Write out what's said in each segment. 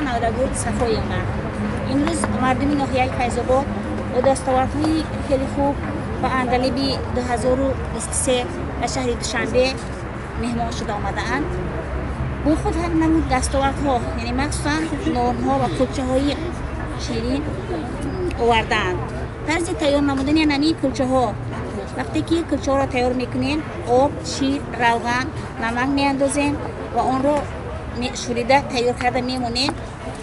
Наврагул Сафоевна. Имрӯз мардуми ноҳияи Файзобод бо дастовардҳои хеле хуб ба Андалиби 2023 ба шаҳри Душанбе меҳмон шуда омадаанд. Бо худ ҳар намуд дастовардҳо, яъне махсусан нонҳо ва кулчаҳои ширин овардаанд. Тарзи тайёр намудани ҳамин кулчаҳо: вақте ки кулчаҳоро тайёр мекунем, об, шир, равған, намак меандозем ва онро шӯрида тайёр карда мемонем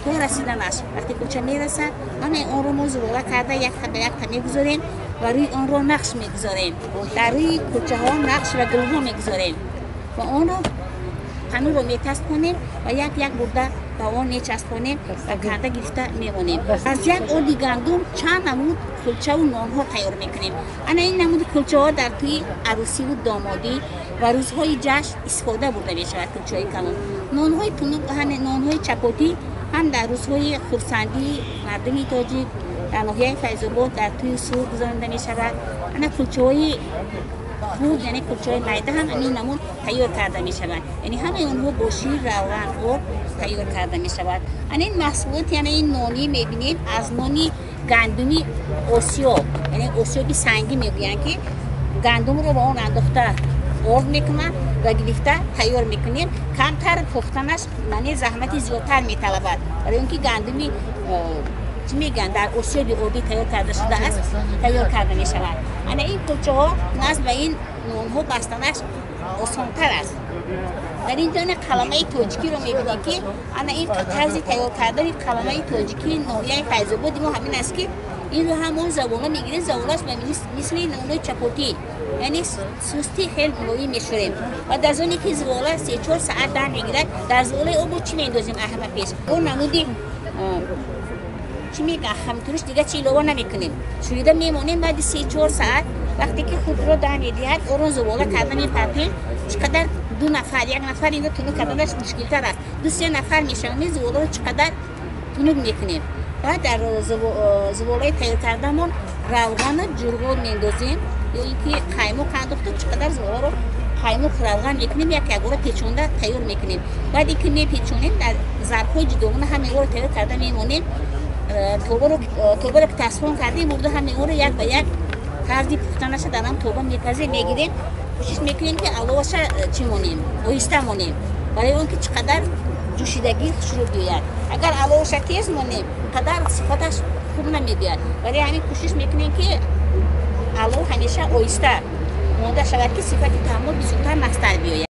то расиданаш. Вақте кулча мерасад, ҳамаи онро мо зувола карда якта ба якта мегузорем ва рӯи онро нақш мегузорем. Дар рӯи кулчаҳо нақш ва гулҳо мегузорем ва онро танӯрро метаспонем ва як як бурда ба он мечаспонем ва карда гирифта мемонем. Аз як орди гандум чанд намуд кулчаву нонҳо тайёр мекунем. Ана ин намуди кулчаҳо дар тӯи арӯсиву домодӣ ва рӯзҳои ҷашн истифода бурда мешавад. Кулчаҳои калон, нонҳои тунук, нонҳои чапотӣ ҳам дар рӯзҳои хурсандии мардуми тоҷик дар ноҳияи Файзобод дар тӯи сур гузаронида мешавад. Ана кулчаҳои хурд, яъне кулчаҳои майда ҳам ҳамин намуд тайёр карда мешавад, яъне ҳамаи онҳо бо шир, равған, об тайёр карда мешавад. Ана ин маҳсулот, яъне ин нони мебинед, аз нони гандуми осиёб, яъне осиёби сангӣ мегӯянд, ки гандумро ба он андохта орд мекунанд ва гирифта тайёр мекунем. Камтар пухтанаш, яъне заҳмати зиёдтар металабад, барои он ки гандуми чӣ мегӯянд, дар осиёби оддӣ тайёр карда шудааст, тайёр карда мешавад. Ана ин кулчаҳо назд ба ин нонҳо бастанаш осонтар аст. Дар ин ҷо қаламаи тоҷикиро мебинем, ки ана ин тарзи тайёр кардани қаламаи тоҷикии ноҳияи Файзободи мо ҳамин аст, ки инро ҳамон завола мегирем, заволаш ба мисли нонои чапотӣ, яъне сустӣ хел мулоим мешӯрем ва дар зоне ки зувола 3-4 саат дар мегирад, дар зуволаи обо чӣ меандозем? Аҳама пеш он намуди чӣ мегӯянд, хамтуруш, дига чи илова намекунем, шӯрида мемонем. Баъди 3-4 саат вақте ки худро дар медиҳад, онро зувола карда мепартем. Чӣ қадар ду нафар, як нафар инро тунук карданаш мушкилтар аст, ду се нафар мешавем, зуволаро чӣ қадар тунук мекунем. Баъд дар зуволаи тайёр кардамон равғану ҷурғот меандозем ё ин ки қаймоқ андохта, чӣ қадар зуволаро қаймоқ, равған мекунем, як якбора печонда тайёр мекунем. Баъде ки мепечонем, дар зарфҳои ҷудогона ҳамаи тайёр карда мемонем. Тобаро ки тасфон кардем, бурда ҳамаи онро як ба як тарзи пухтанаша дар ҳам тоба мепазем, мегирем. Кӯшиш мекунем, ки аловаша чӣ монем, оҳиста монем, барои он ки чӣ қадар ҷӯшидагӣ хушрӯ биёяд. Агар аловаша тез монем, қадар сифаташ хуб намебиёяд. Барои ҳамин кӯшиш мекунем, ки алов ҳамеша оҳиста монда шавад, ки сифати таъмҳо бисёртар нағзтар биёяд.